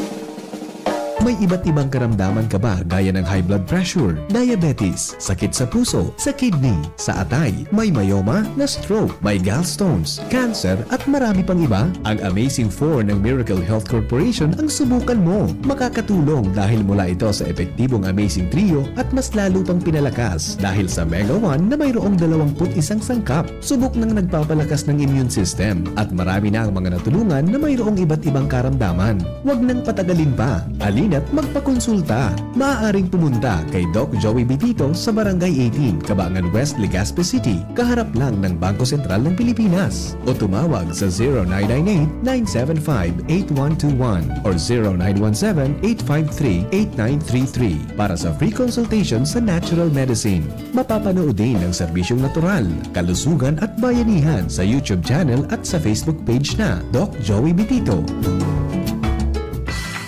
May iba't ibang karamdaman ka ba, gaya ng high blood pressure, diabetes, sakit sa puso, sa kidney, sa atay, may myoma, na-stroke, may gallstones, cancer, at marami pang iba? Ang Amazing four ng Miracle Health Corporation ang subukan mo. Makakatulong dahil mula ito sa epektibong Amazing Trio at mas lalo pang pinalakas dahil sa Mega one na mayroong dalawang put isang sangkap. Subok nang nagpapalakas ng immune system at marami na ang mga natulungan na mayroong iba't ibang karamdaman. Huwag nang patagalin pa. Alina't magpakonsulta. Maaaring pumunta kay Doc Joey Bitito sa Barangay eighteen, Kabangan West, Legazpi City, kaharap lang ng Bangko Sentral ng Pilipinas. O tumawag sa zero nine nine eight, nine seven five, eight one two one or zero nine one seven, eight five three, eight nine three three para sa free consultation sa natural medicine. Mapapanood din ang serbisyong natural, kalusugan at bayanihan sa YouTube channel at sa Facebook page na Doc Joey Bitito.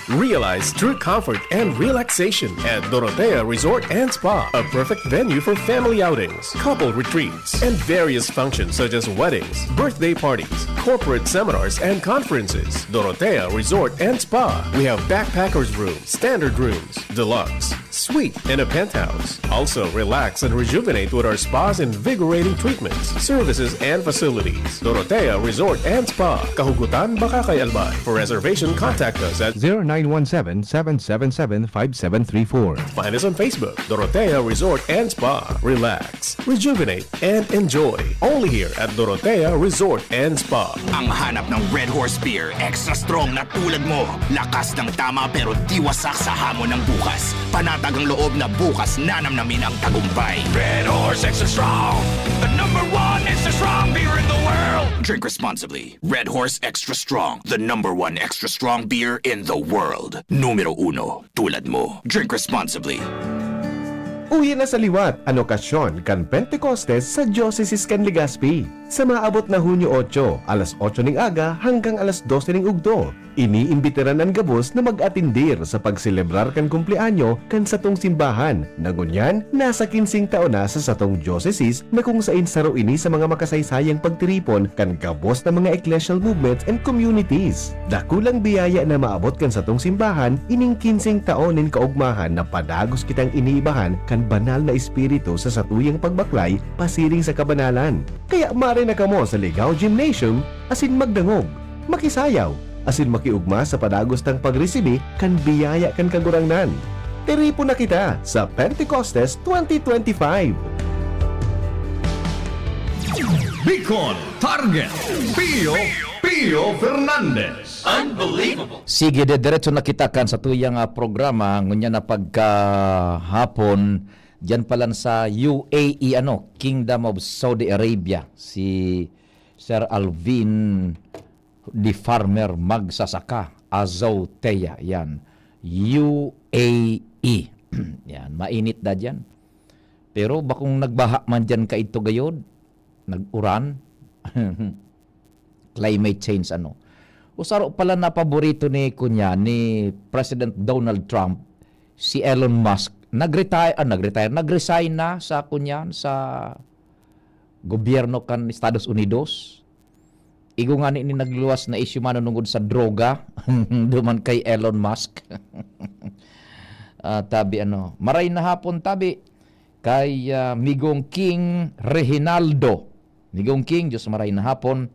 Realize true comfort and relaxation at Dorotea Resort and Spa, a perfect venue for family outings, couple retreats, and various functions such as weddings, birthday parties, corporate seminars, and conferences. Dorotea Resort and Spa. We have backpackers room, standard rooms, deluxe, suite, and a penthouse. Also, relax and rejuvenate with our spa's invigorating treatments, services, and facilities. Dorotea Resort and Spa, Kahugutan, Bacacay, Albay. For reservation, contact us at zero nine one seven, seven seven seven, five seven three four. Find us on Facebook, Dorotea Resort and Spa. Relax, rejuvenate, and enjoy. Only here at Dorotea Resort and Spa. Ang hanap ng Red Horse Beer, extra strong na tulad mo. Lakas ng tama pero di wasak sa hamon ng bukas. Panatag ang loob na bukas nanamnamin ang tagumpay. Red Horse Extra Strong, the number one extra strong beer in the world. Drink responsibly. Red Horse Extra Strong, the number one extra strong beer in the world. Numero uno, tulad mo. Drink responsibly. Uya na sa liwat an okasyon kan Pentecostes sa Diocese kan Legazpi. Sa maabot na Hunyo otso, alas otso ning aga hanggang alas dose ning udto, iniimbitaran an gabos na mag-atendir sa pagselebrar kan kumpleanyo kan satong simbahan, na ngunyan nasa kinseng taon na sa satong diocese, na kung saen saro ini sa mga makasaysayang pagtiripon kan gabos na mga ecclesial movements and communities. Dakulang biyaya na maabot kan satong simbahan ining kinseng taon nin kaogmahan na padagos kitang iniibahan kan Banal na Espiritu sa satuyang pagbaklay pasiring sa kabanalan. Kaya maray na kamo sa Ligao Gymnasium asin magdangog, makisayaw, asin makiogma sa padagos tang pagresibi kan biyaya kan Kagurangnan. Tiripon na kita sa Pentecostes twenty twenty-five! Bicol Target, Pio, Pio Fernandez. Unbelievable! Sige, dediretso na kita kan satuyang, ah, programa. Ngunyan na pagkahapon, diyan pa lang sa U A E, ano, Kingdom of Saudi Arabia, si Sir Alvin de Farmer, magsasaka, Azotea, yan. U A E. Yan, mainit na diyan. Pero bakong nagbaha man diyan kaidto gayod, nag-uran. Climate change, ano. O saro pala na paborito ni, kunya, ni President Donald Trump, si Elon Musk. Nag-retire, ah, nag-retire, nag-resign na sa, kunyan, sa gobyerno kan Estados Unidos. Igo ngani ni nagluwas na isyu manunungod sa droga, duman kay Elon Musk. Ah, tabi, ano, maray na hapon, tabi, kay, ah, Migong King Reginaldo. Migong King, Diyos maray na hapon.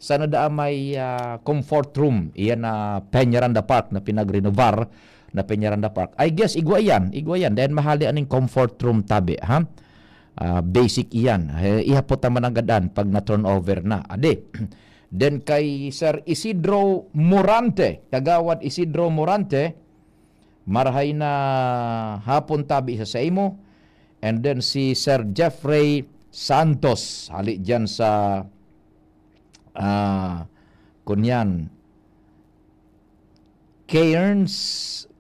Sana daa may, ah, comfort room. Iyan na Peñaranda Park na pinagrenovar na Peñaranda Park. I guess, igwa iyan. Igwa iyan. Then mahali aning comfort room tabi, ha? Ah, basic iyan. Eh, ihapot naman ang gadan pag na-turnover na. Ade. Then kay Sir Isidro Morante, Kagawad Isidro Morante, marahay na hapon tabi sa saimo. And then si Sir Jeffrey Santos, hali dyan sa, ah, kunyan, Cairns,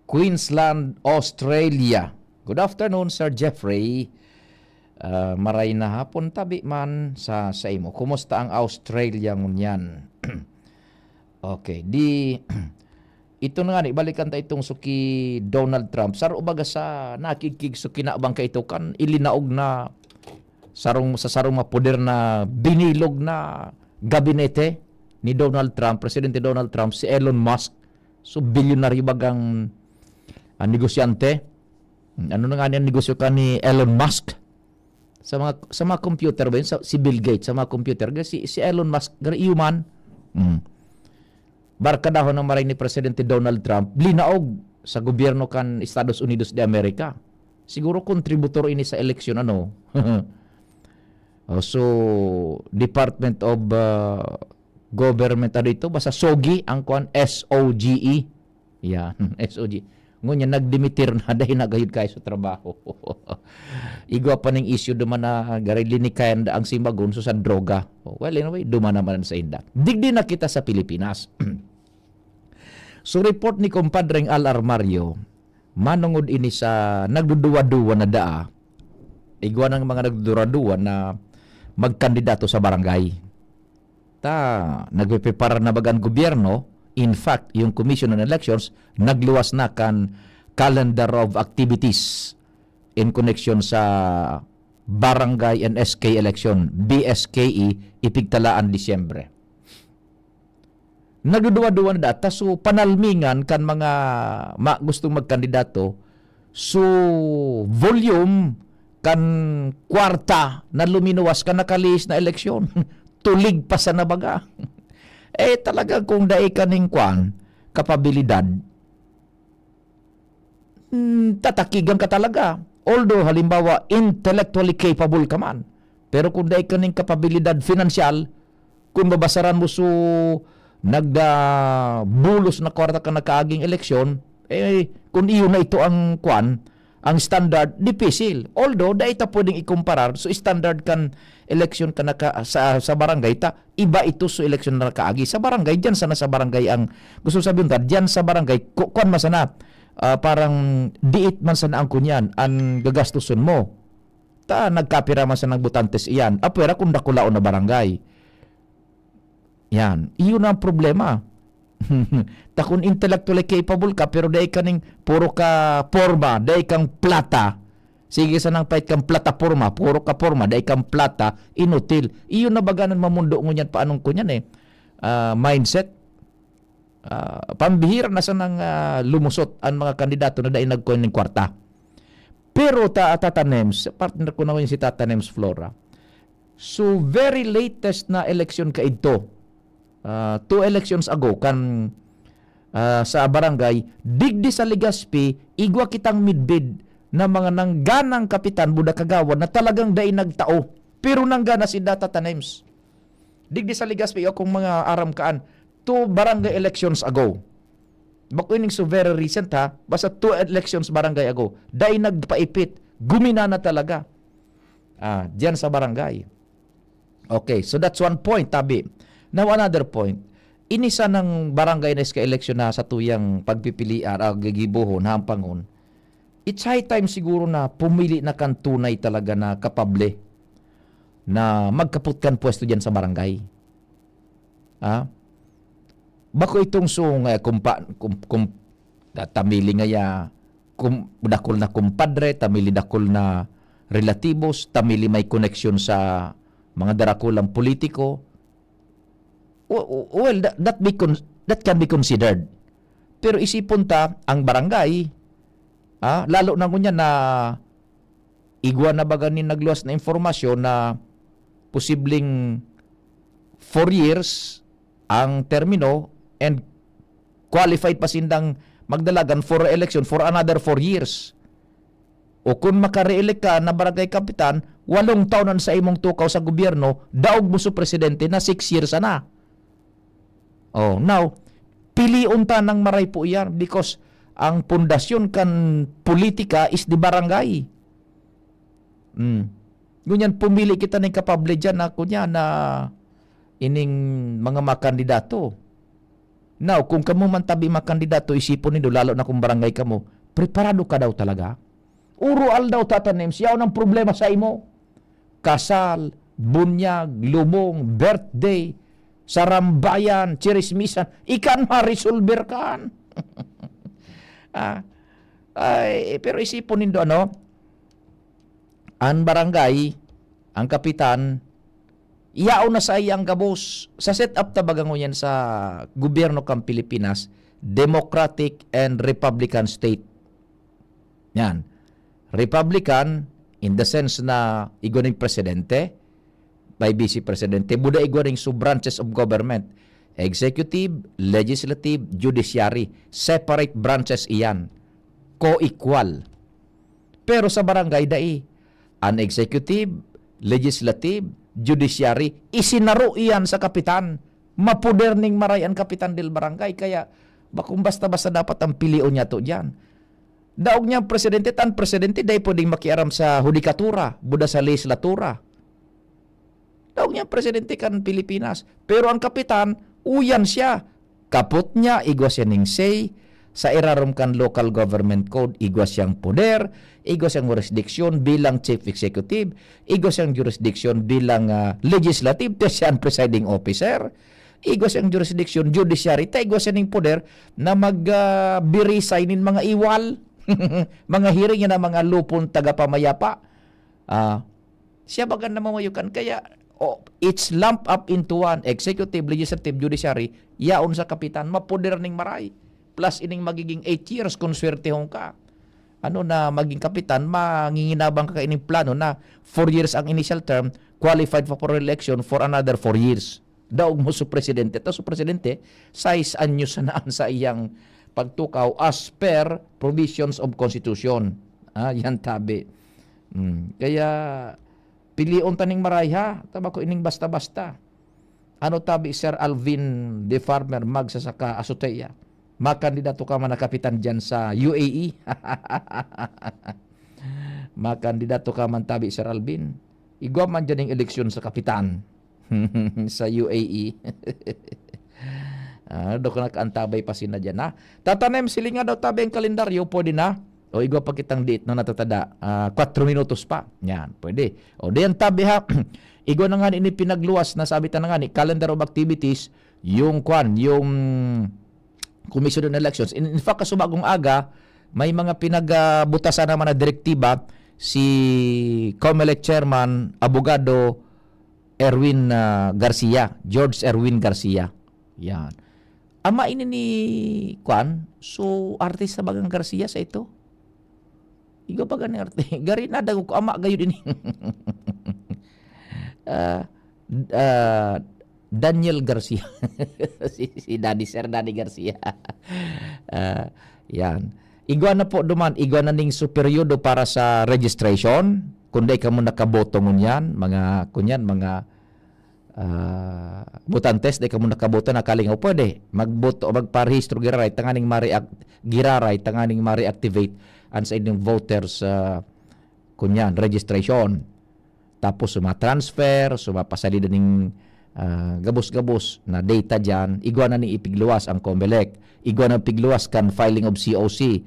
Queensland, Australia. Good afternoon, Sir Jeffrey. Ah, maray na hapon tabi man sa, sa imo. Kumusta ang Australia ngunyan? Okay, di, ito na nga ni, balikan ta itong suki Donald Trump. Saro baga sa nakigkig suki na bang kaito kan ilinaog na sarong, sa sarong mapoder na binilog na gabinete ni Donald Trump, Presidente Donald Trump, si Elon Musk. So, bilyonaryo bagang, ah, negosyante. Ano na nga niyang negosyo ka ni Elon Musk? Sa mga, sa mga computer ba yun? Sa, si Bill Gates, sa mga computer. Kasi si Elon Musk, gari human. Mm. Barkadahon ng maray ni Presidente Donald Trump, linaog sa gobyerno kan Estados Unidos de America. Siguro kontributor ini sa eleksyon, ano? Oh, so, Department of, uh, Government, ano ito? Basta sogi ang kwan, S O G E. Yan, S O G. Ngunyan, nagdimitir na dahil nagayod kayo sa trabaho. Igwa pa ning issue duman na gari linikayan da ang simagon so sa droga. Oh, well, anyway, duman naman sa inda. Digdi na kita sa Pilipinas. So, report ni Compadreng Al Armario, manungod ini sa nagduduwa-duwa na daa, igwa ng mga nagduduwa-duwa na magkandidato sa barangay. Ta, nagpiprepara na baga an gobyerno. In fact, yung Commission on Elections, nagluwas na kan calendar of activities in connection sa barangay and S K election, B S K E, ipigtalaan Disyembre. Nagduduwa-duwa na data, so panalmingan kan mga ma-, gustong magkandidato, so volume kan kwarta na luminuwas kan nakalihis na eleksyon. Tulig pa sana baga. Eh, talaga kung dai ka ning kwan, kapabilidad, hmm, tatakigan ka talaga. Although, halimbawa, intellectually capable ka man. Pero kung dai ka ning kapabilidad finansyal, kung babasaran mo so nagda-, bulos na kwarta ka nakaaging eleksyon, eh, kung iyo na ito ang kwan, ang standard, dipisil. Although, dai ta pwedeng ikumparar, so standard kan eleksyon ka naka-, sa, sa barangay ta, iba ito so eleksyon na nakaagi. Sa barangay, diyan sana sa barangay ang, gusto sabihin ta, diyan sa barangay, ku-, kwan man sana, ah, parang diit man sana ang kunyan, ang gagastuson mo. Ta, nagkapira man sana ang botantes iyan. Apwera kung dakulaon na barangay. Yan. Iyon ang problema. Ta kun intellectually capable ka, pero dai ka ning puro ka porma, dai kang plata. Sige sanang pait kang plataporma, puro ka porma, dai kang plata, inutil. Iyon na baga nan mamundo ngunyan, paanong kunyan eh, ah, mindset. Ah, pambihira na sanang, ah, lumusot an mga kandidato na dai nagkuha ning kwarta. Pero ta-, Tata Nems, partner ko na yun si Tata Nems Flora. So, very latest na eleksyon kaidto, ah, two elections ago, kan, ah, sa barangay, digdi sa Legazpi, igwa kitang midbid na mga nangganang kapitan, buda kagawad, na talagang dai nagtao. Pero nanggana si Data Tanems. Digdi sa Legazpi, akong mga aram kaan, two barangay elections ago. Bako ining so very recent, ha, basta two elections barangay ago. Dai nagpaipit, guminana talaga. Ah, diyan sa barangay. Okay, so that's one point, tabi. Now, another point. Ini sanang barangay na iska eleksyon na sa tuyang pagpipilian, ah, gigibohon, hampangon. It's high time siguro na pumili na kan tunay talaga na kapable na magkapot kan pwesto diyan sa barangay. Ah? Bako itong sung, eh, kumpa-, kum-, kum-, ta-, tamili ngaya, kum-, dakul na kumpadre, tamili dakul na relatibos, tamili may koneksyon sa mga darakulang politiko. O-, o-, well, that, that be con-, that can be considered. Pero isipon ta, ang barangay, ah, lalo na ngunyan na igwa na baga nin nagluwas na impormasyon na posibleng four years ang termino and qualified pa sindang magdalagan for re-election for another four years. O kun maka-re-elect ka na barangay kapitan, walong taon an sa imong tukaw sa gobyerno, daog mo sa presidente na six years sana. Oh, now, pilion ta ng maray po iyan because ang pundasyon kan politika is the barangay. Hmm. Ngunyan, pumili kita ning kapable diyan na, kunya, na ining mga makandidato. Now, kung kamo man tabi makandidato, isipon nindo, lalo na kung barangay kamo, preparado ka daw talaga? Uro aldaw, Tata Nems, yaon ang problema sa imo. Kasal, bunyag, lubong, birthday, sarambayan, chirismisan, ikan maresolver kan. Ah, ay, pero isipon nindo, ano, ang barangay, ang kapitan, yaon na sa iyang gabos. Sa setup ta baga ngunyan sa gobyerno kan Pilipinas, democratic and republican state. Yan. Republican, in the sense na igwa ning presidente, may vice presidente, buda igwa ning sub-branches of government. Executive, legislative, judiciary. Separate branches iyan. Co-equal. Pero sa barangay, dai. An executive, legislative, judiciary, isinaro iyan sa kapitan. Mapoder ning maray an kapitan del barangay. Kaya, bakong basta-basta dapat ang pilion niya to diyan. Daog niya ang presidente, tan presidente, dai pwedeng makiaram sa hudikatura, buda sa lehislatura. Daog niya ang presidente kan Pilipinas. Pero ang kapitan, uyan siya. Kapot niya, igwa siya ning say. Sa irarom kan local government code, igwa siyang poder, igwa siyang jurisdiction bilang chief executive, igwa siyang jurisdiction bilang, ah, legislative, ta siya ang presiding officer, igwa siyang jurisdiction, judiciary, ta igwa siya ning poder na mag, ah, birisay nin mga iwal, mga hiring niya na mga lupon tagapamayapa. Ah, siya baga namamayo kan. Kaya, oh, it's lumped up into one, executive, legislative, judiciary, yaon sa kapitan, mapoder ning maray. Plus ining magiging eight years, kung swertehon ka. Ano na maging kapitan, manginginabang ka kaining plano na four years ang initial term, qualified for re-election for another four years. Daog mo su presidente. Ta su presidente, sais anyos na an saiyang pagtukaw as per provisions of constitution. Ah, yan tabi. Mm. Kaya, pilion ta ning maray, ha? Ta bako ining basta-basta. Ano tabi, Sir Alvin de Farmer, magsasaka azotea? Makandidato ka man na kapitan diyan sa U A E? Makandidato ka man tabi, Sir Alvin? Igwa man diyan ning eleksyon sa kapitan sa U A E. Ah, dako na kaantabay pa sina diyan, ha? Tata Nems, silinga daw tabi ang kalendaryo, pwede na. O igwa pa kitang diit na natatada, ah, kwatro minutos pa. Yan, pwede. O diyan tabi, ha. Igwa na nga ni pinagluwas na sabi ta na nga ni calendar of activities, yung kwan, yung Commission on Elections. In, in fact, kasubagong aga, may mga pinagbutasan naman na direktiba si Comelec Chairman, Abogado Erwin, ah, Garcia, George Erwin Garcia. Yan. Ama ini ni, kwan, so artista bagang Garcia sa ito? Igwa pa gani arte. Gari na, dago ko, ama gayud ini. Ah, ah, Daniel Garcia. Si, si Daddy, Sir Daddy Garcia. Ah, yan. Igwa na po duman, igwa na ning su peryodo para sa registration. Kung dai kamo nakaboto ngunyan, mga, kunyan, mga, ah, botantes, dai kamo nakaboto, nakalingaw, pwede magboto o magparehistro giraray tanganing ma-react-, giraray tanganing ma-reactivate an sa inyong voters, ah, kunyan, registration. Tapos suma-transfer, suma pasalida ning, ah, gabos-gabos na data diyan, igwa na ni ipigluwas ang Comelec. Igwa na pigluwas kan filing of C O C.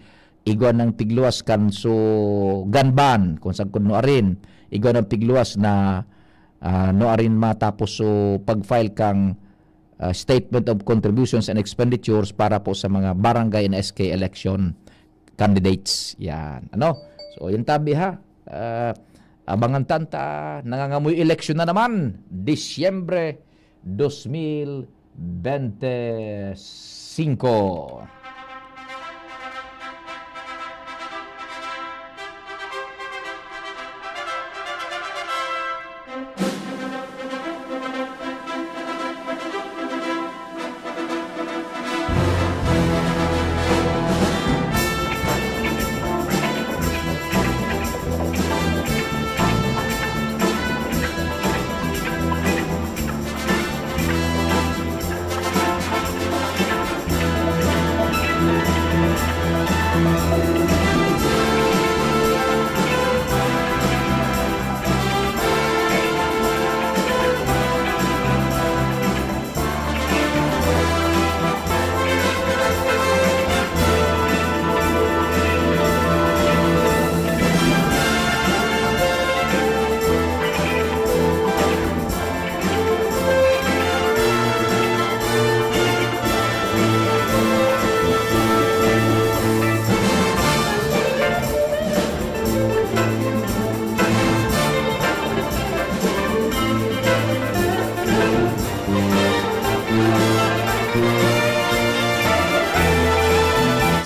Igwa nang pigluwas kan su gun ban, kung sagkod no arin. Igwa nang pigluwas na, ah, no arin matapos su pag-file kang, ah, Statement of Contributions and Expenditures para po sa mga barangay and S K election candidates. Yan. Ano? So, yun tabi ha. Ah, abangan tanta, nangangamoy eleksyon na naman. Disyembre dos mil bente singko.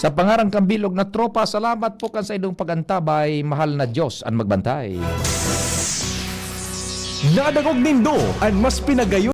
Sa pangaran kan bilog na tropa, salamat po kan saindong pag-antabay. Mahal na Diyos an magbantay. Nadangog nindo an mas pinagayon